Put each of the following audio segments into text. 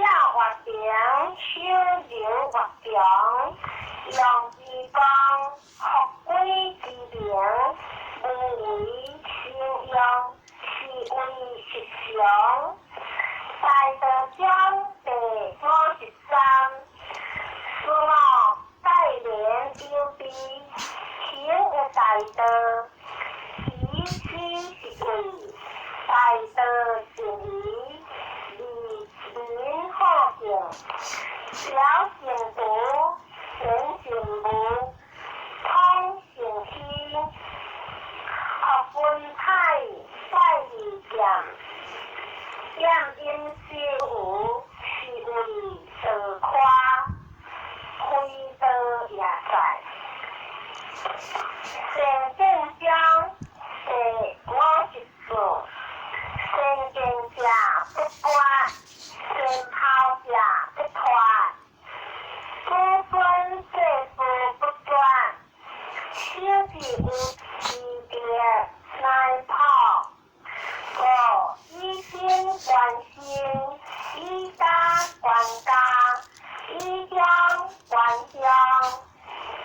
越平，守柔越強，用之光，復歸之明，無為生用，是為實常。大道章第53，思我帶連有備，行有大道，其師是為大道善疑，利民好敬，了成圖，顯善無，通成虛，學分派在二劍，劍陰修無，是為道誇，非道也在。善見章第54，先見者不拔，先頭者不脫，子孫世事不絕，小智有之德乃破。五以心觀心，以家觀家，以鄉觀鄉，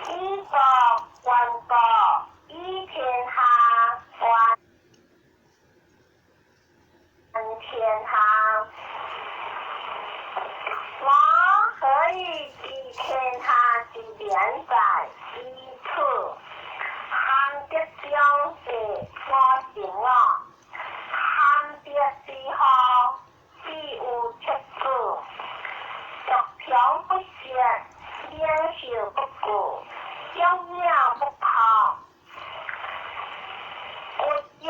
以國觀國，以天下觀天下。我何以知天下之連在？以此。含德章第55，含德之後，必有七子。獨強不息，領袖不顧，長命不破。骨弱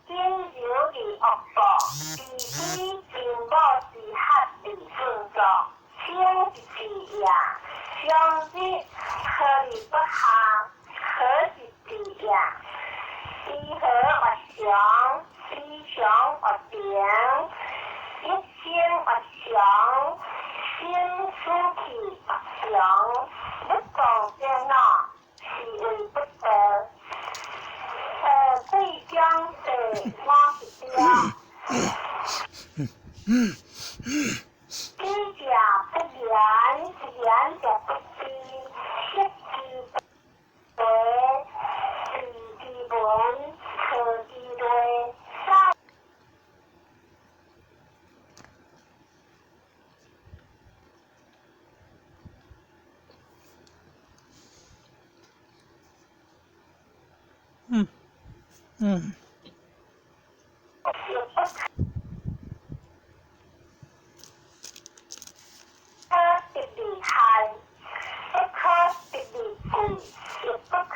僅柔而惡國，自知真母之合而振作，生一子也。常日何而不下？何是治也？知和曰常，知常曰平，一生曰常，心思氣曰常，不動電腦，是為不道。貴章第56。知者不言，言者不知，識之為，知之文，錯之類，賽。亦不可得而害，不可得而貴，亦不可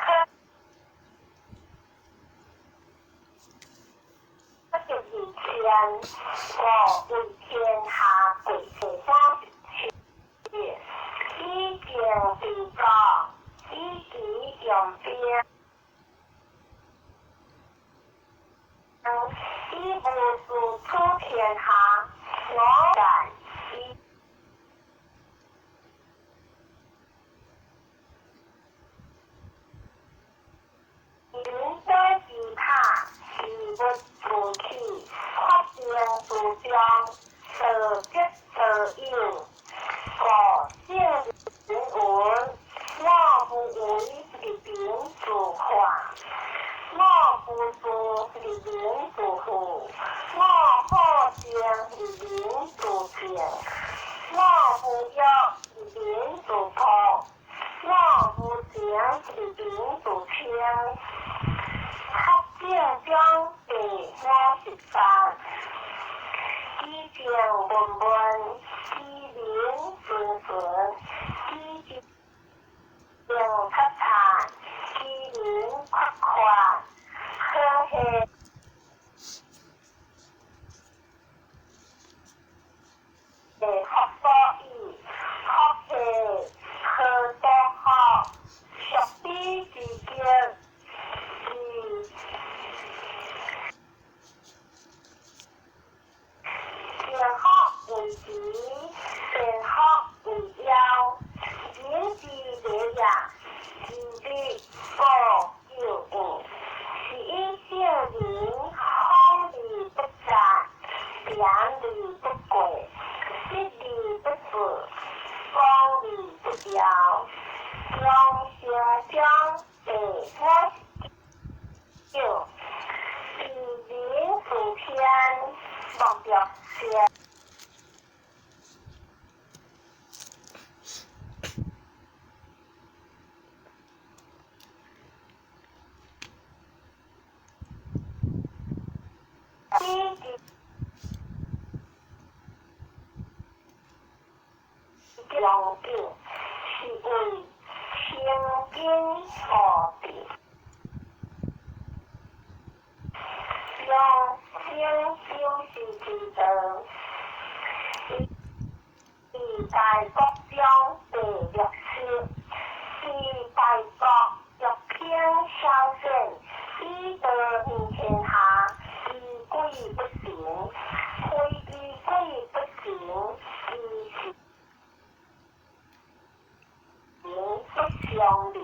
得而賤。故為天下貴。第37，以靜治國，以智用兵，以無事取天下。我在以仁者之塔，事物自起，發明之中，道德道有。故聖人云：我無為而民自化，我無事而民自富，我好靜而民自靜，我無欲而民自朴，我無情而民自清。黑鏡章第58，其靜文文，其靈純純，其靜察察，其靈闊闊，呵嘿。福所倚，福氣何多福，屬彼之極，以善福為慈，善福為要，仁之禮也，仁之故救有，是以聖人方而不雜，言而不過，得而不自，講而不調。楊成章第59，地人自偏，莫著先。龍井是為清金墓地。楊生修士之道，以大國章第六十，是大國玉篇小選，以道行天下，以鬼不神，非以鬼不神，以神不相連，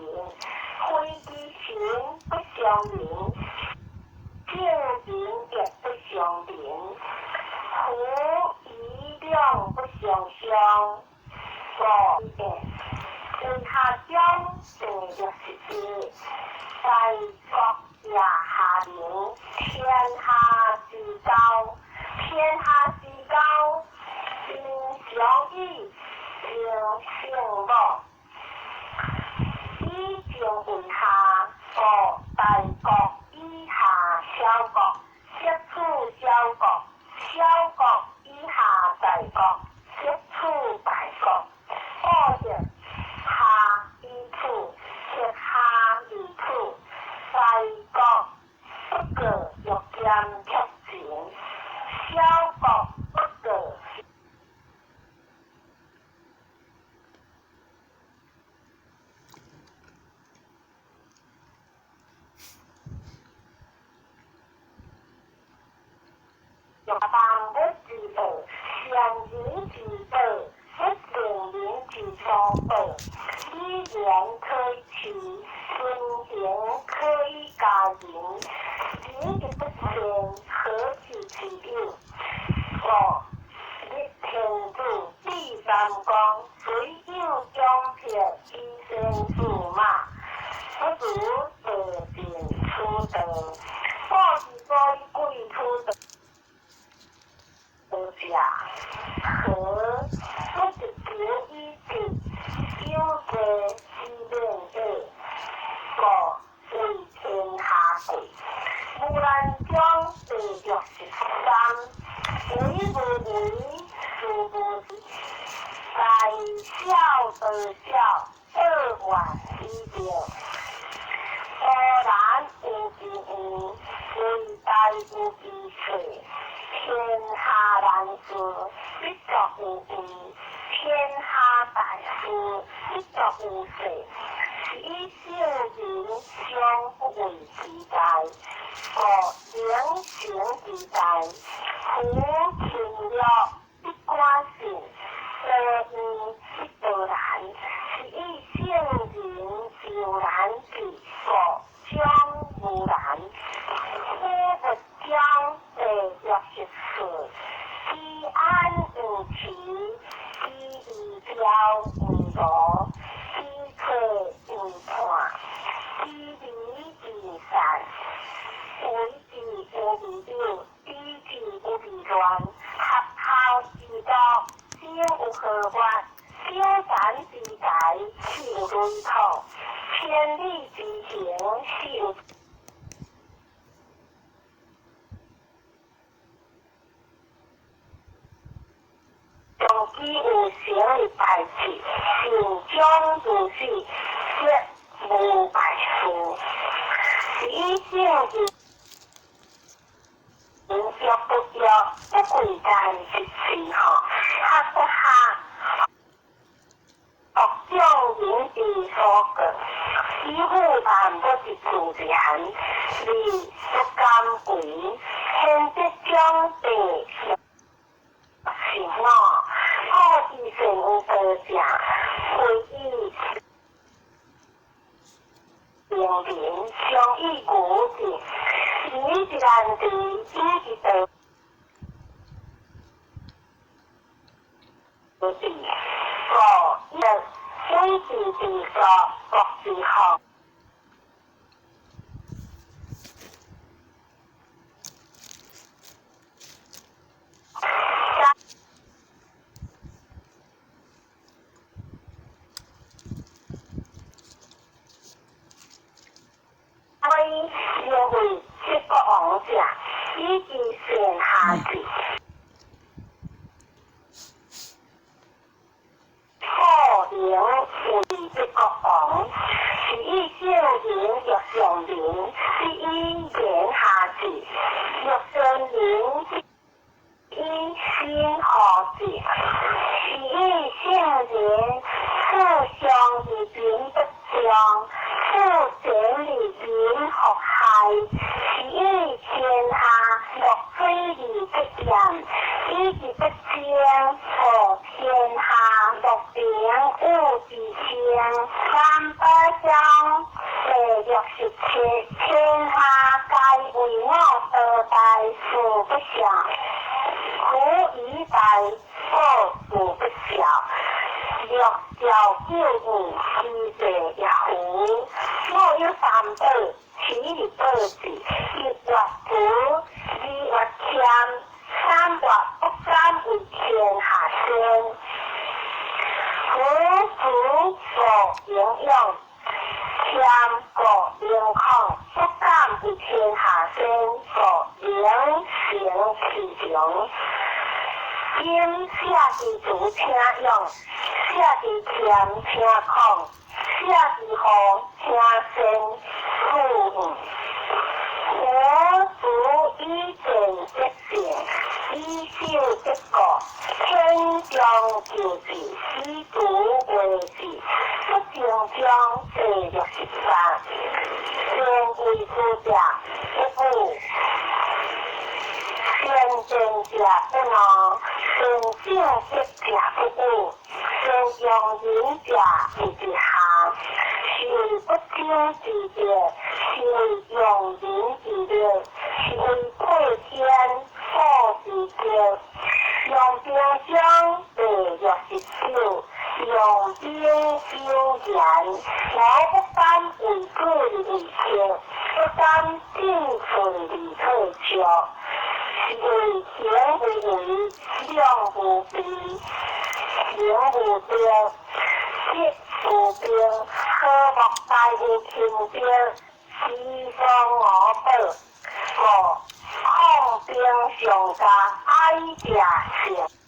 非以神不相連，聖人亦不相連，夫以兩不相傷，五變。為下章第61，大國也下民，天下之交，天下之交，民常以情聖母。以情為下，故大國以下小國，則處小國；小國以下大國，則處大國。故則下以處，則下以處。大國不過欲兼卻情，小國不過欲萬物之道，善人之道，不正人之所報。以言可欺，身行可以加人。仁義不善，何其之有？五日天子第三公，雖有獎票以先駙馬，不如道盡此道。古之所以貴此道者，何？不得求以智，有罪之免也。故為天下貴。木蘭章第63，為無為，事無大小得小，二萬以定。果然有之有，為大有之小。天下難事，必作有為；天下大事，必作有勢。是以聖人常不為之大，故能成之大。夫勤樂必寡信，多怨必多難。是以聖人就難至，故將無難。古佛章第64，居安毋遲，居易標毋羅，居退毋叛，居離之散，為之有未有，比之有未亂，合孝之道，少有何法？小善之财，岂有累土？千里之行，始有動機有成的代誌，善終如是，則無敗事。是以聖人欲不欲，不貴賤之事吼，學不學，學眾人之所過，以護萬物之自然，而不敢為。天德將第65，古之善有道者，非以明人，常以古之。以一難治，以一道。治，五一位置治國，國之項。因為七國王者，以及善下治。富盈為七國王，是以正人欲上人，是以言下治；欲善人，以心何治；是以聖人，處上而民不爭，處前而民復害，是以天下莫水而不染，以其不爭，故天下莫兵有之稱。三寶章第67，天下皆為我多大事不肖，苦以大，過事不肖。六兆九五，四謝一符。我有三寶，起而寶字，一月符，二月籤，三月不敢為天下先。符符無營養，謙無營孔，不敢為天下先，故名成其常。今寫之詞請用，寫之謙請孔，寫之符請先，符符符以正則正，以守則固，天將就治，以圖為治，不正章第63，先為主者不武，先正者不懦，先正直者不武，先用人者為之下，是為不争之德，是為用人之力，是為配天破之德。用兵章第69，用兵有言，我不敢為主而为客，不敢進退而退卻，是為行無為，量無比，行無德，德無兵，何莫大有輕兵，其中我寶。五，控兵上加愛者勝。